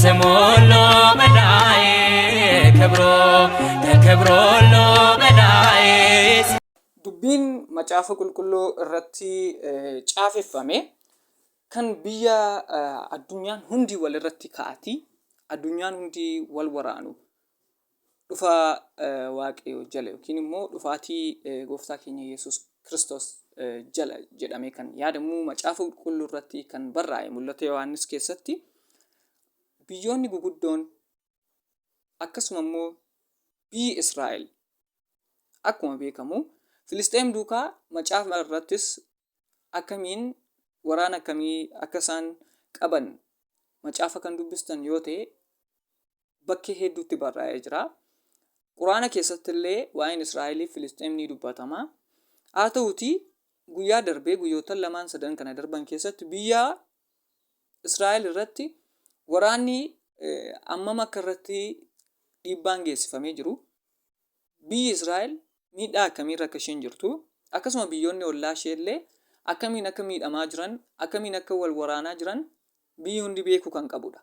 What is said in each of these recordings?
ለስሙ ሁሉ በላይ ክብሮ ከክብሩ ሁሉ በላይ። Dubbiin Macaafa Qulqulluu irratti caafeffame kan biyya addunyaan hundi wal irratti ka'ati, addunyaan hundi wal waraanu dhufa Waaqayyoo jala yookiin immoo dhufaatii Gooftaa keenya Yesuus Kiristoos jala jedhamee kan yaadamu Macaafa Qulqulluu irratti kan barraa'e Mul'ata Yohaannis keessatti biyyoonni guguddoon akkasuma immoo biyyi Israa'el akkuma beekamu Filisxeem duukaa macaafa irrattis akkamiin waraana akkamii akka isaan qaban macaafa kan dubbistan yoo ta'e bakkee hedduutti barraa'ee jira. Quraana keessatti illee waa'een Israa'elii fi Filisxeem ni dubbatama. Haa ta'uutii guyyaa darbee guyyoottan lamaan sadan kana darban keessatti biyya Israa'el irratti waraanni ammam akka irratti dhiibbaan geessifamee jiru, biyyi Israa'el miidhaa akkamiirra akka isheen jirtu, akkasuma biyyoonni ollaa ishee illee akkamiin akka miidhamaa jiran, akkamiin akka wal waraanaa jiran biyyi hundi beekuu kan qabudha.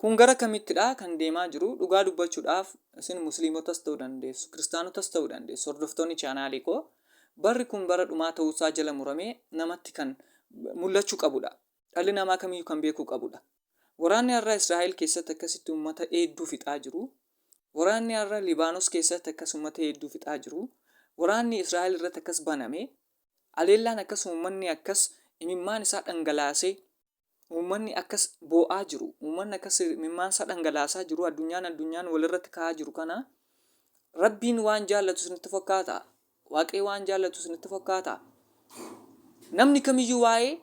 Kun gara kamittidha kan deemaa jiru? Dhugaa dubbachuudhaaf isin musliimotas ta'uu dandeessu, kiristaanotas ta'uu dandeessu, hordoftoonni chaanaalii koo barri kun bara dhumaa ta'uusaa jala muramee namatti kan mul'achuu qabudha. Dhalli namaa kamiyyuu kan beekuu qabudha. Waraanni har'a Israa'el keessatti akkasitti uummata hedduu fixaa jiru. Waraanni har'a Libaanos keessatti akkas uummata hedduu fixaa jiru. Waraanni Israa'el irratti akkas baname. Haleellaan akkas uummanni akkas imimmaan isaa dhangalaasee uummanni akkas boo'aa jiru. Uummanni akkas imimmaan isaa dhangalaasaa jiru. Addunyaan addunyaan walirratti ka'aa jiru kana Rabbiin waan jaallatu isinitti fakkaataa? Waaqayyo waan jaallatu isinitti fakkaataa? Namni kamiyyuu waa'ee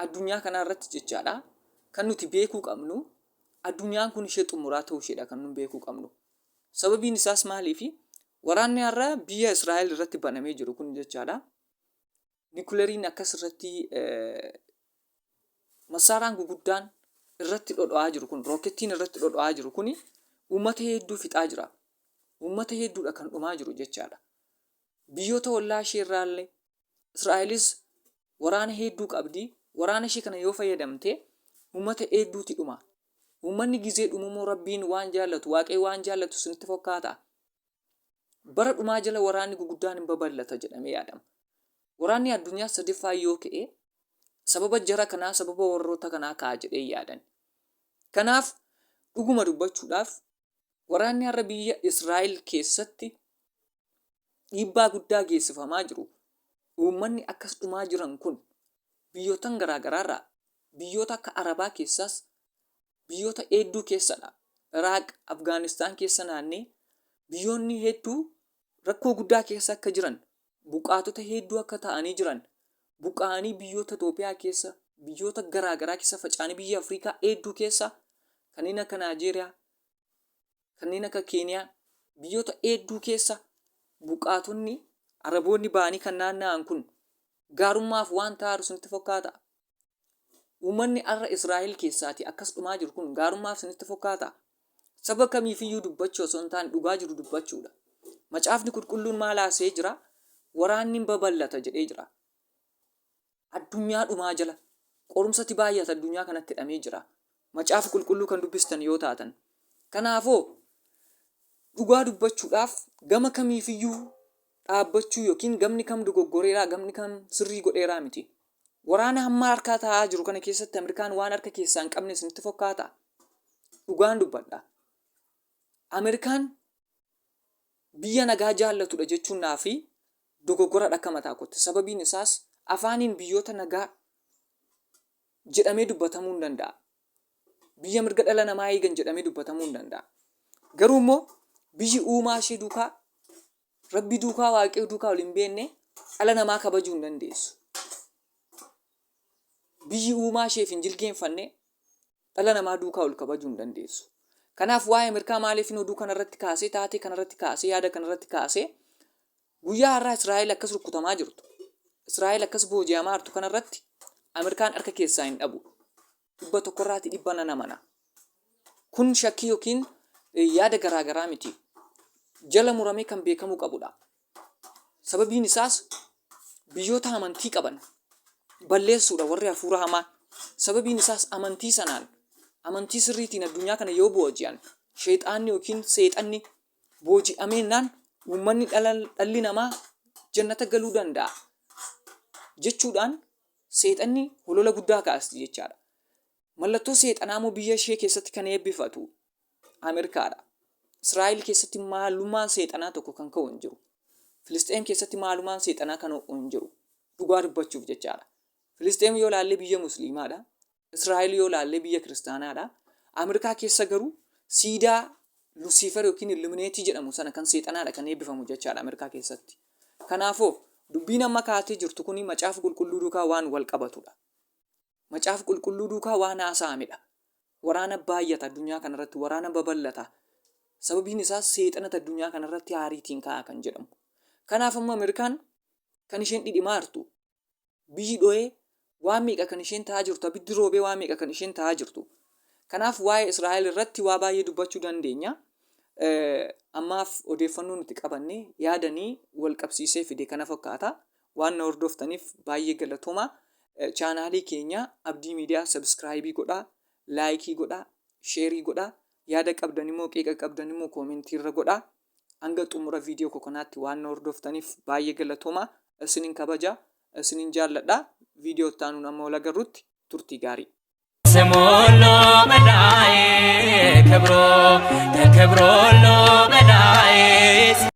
addunyaa kanaa irratti jechaadha kan nuti beekuu qabnu addunyaan kun ishee xumuraa ta'uu isheedha kan nuti beekuu qabnu. Sababiin isaas maaliifi waraanni har'a biyya Israa'el irratti banamee jiru kun jechaadha. Nikuleriin akkas irratti massaaraan guguddaan irratti dhodho'aa jiru kun rookettiin irratti dhodho'aa jiru kun uummata hedduu fixaa jira. Uummata hedduudha kan dhumaa jiru jechaadha. Biyyoota ollaa ishee irraallee Israa'elis waraana hedduu qabdi. Waraana ishee kana yoo fayyadamte uummata hedduuti dhuma. Uummanni gizee dhumummoo Rabbiin waan jaallatu, Waaqayyo waan jaallatu isinitti fakkaata? Bara dhumaa jala waraanni guguddaan hin babal'ata jedhamee yaadama. Waraanni addunyaa sadaffaa yoo ka'e sababa jara kanaa, sababa warroota kanaa ka'a jedhee yaadan. Kanaaf dhuguma dubbachuudhaaf waraanni har'a biyya Israa'el keessatti dhiibbaa guddaa geessifamaa jiru, uummanni akkas dhumaa jiran kun biyyootan garaa garaarraa biyyoota akka Arabaa keessaas biyyoota hedduu keessadha. Iraaq, Afgaanistaan keessa naannee biyyoonni hedduu rakkoo guddaa keessa akka jiran, buqqaatota hedduu akka ta'anii jiran, buqqa'anii biyyoota Itoophiyaa keessa, biyyoota garaa garaa keessa faca'anii biyya Afrikaa hedduu keessa kanneen akka Naajeeriyaa, kanneen akka Keeniyaa, biyyoota hedduu keessa buqqaatonni Araboonni ba'anii kan naanna'an kun gaarummaaf waan ta'aaru isinitti fakkaata? Uummanni har'a Israa'el keessaatii akkas dhumaa jiru kun gaarummaaf isinitti fakkaataa? Saba kamiifiyyuu dubbachuu osoo hin taane dhugaa jiru dubbachuudha. Macaafni Qulqulluun maal haasa'ee jira? Waraanni hin babal'ata jedhee jira. Addunyaa dhumaa jala qorumsati baay'ata addunyaa kanatti hidhamee jira. Macaafa Qulqulluu kan dubbistan yoo taatan. Kanaafoo dhugaa dubbachuudhaaf gama kamiifiyyuu dhaabbachuu yookiin gamni kam dogoggoreeraa gamni kam sirrii godheeraa miti. Waraana hamma harkaa taa'aa jiru kana keessatti Ameerikaan waan harka keessaa hin qabne isinitti fakkaataa? Dhugaan dubbadha. Ameerikaan biyya nagaa jaallatudha jechuun naafi dogoggoradha akka mataa kootti. Sababiin isaas afaaniin biyyoota nagaa jedhamee dubbatamuu hin danda'a. Biyya mirga dhala namaa eegan jedhamee dubbatamuu hin danda'a. Garuu immoo biyyi uumaa ishee duukaa Rabbi duukaa Waaqayyo duukaa wal hin beekne dhala namaa kabajuu hin dandeessu. Biyyi uumaa isheef hin jilgeenfanne dhala namaa duukaa wal kabajuu hin dandeessu. Kanaaf waa'ee Ameerikaa maaliifin oduu kanarratti kaasee taatee kanarratti kaasee yaada kanarratti kaasee guyyaa har'aa Israa'el akkas rukkutamaa jirtu. Israa'el akkas booji'amaa jirtu kanarratti Ameerikaan harka keessaa hin dhabu. Dhibba tokkorraati dhibba nan amana. Kun shakkii yookiin yaada garaa garaa miti. Jala muramee kan beekamuu qabudha. Sababiin isaas biyyoota amantii qaban balleessuudha warri hafuura hamaa. Sababiin isaas amantii sanaan Amantii sirriitiin addunyaa kana yoo booji'an, sheexaanni yookiin seexanni booji'ameennaan uummanni dhalli namaa jannata galuu danda'a jechuudhaan seexanni holola guddaa kaasti jechaadha. Mallattoo seexanaa immoo biyya ishee keessatti kan eebbifatu Ameerikaadha. Israa'el keessatti maalummaan seexanaa tokko kan ka'u hin jiru. Filisxeem keessatti maalummaan seexanaa kan ho'u hin jiru. Dhugaa dubbachuuf jechaadha. Filisxeem yoo ilaalle biyya musliimaadha. Israa'el yoo ilaalle biyya kiristaanaadha. Ameerikaa keessa garuu siidaa Lusiifer yookiin Illumineetii jedhamu sana kan seexanaadha kan eebbifamu jechaadha Ameerikaa keessatti. Kanaafuu dubbiin amma kaatee jirtu kuni Macaafa Qulqulluu duukaa waan wal qabatudha. Macaafa Qulqulluu duukaa waan haasa'amedha. Waraana baay'ata addunyaa kanarratti, waraana babal'ata. Sababiin isaas seexanatu addunyaa kanarratti aariitiin ka'a kan jedhamu. Kanaaf amma Ameerikaan kan isheen dhidhimaartu, biyyi dho'ee waan meeqa kan isheen ta'aa jirtu, abiddi roobee waan meeqa kan isheen ta'aa jirtu. Kanaaf waa'ee Israa'el irratti waa baay'ee dubbachuu dandeenya. Ammaaf odeeffannoo nuti qabanne yaadanii wal qabsiisee fide kana fakkaata. Waan na hordoftaniif baay'ee galatoomaa. Chaanaalii keenya Abdii Miidiyaa subscribe godhaa, like godhaa, share godhaa. Yaada qabdan immoo, qeeqa qabdan immoo comment irra godhaa. Hanga xumura viidiyoo koo kanaatti waan na hordoftaniif baay'ee galatoomaa. Isinin kabaja, isinin jaalladha. Viidiyoo itti aanuun amma wal agarrutti turtii gaarii. ስሙ ሁሉ በላይ ክብሩ ከክብሩ ሁሉ በላይ።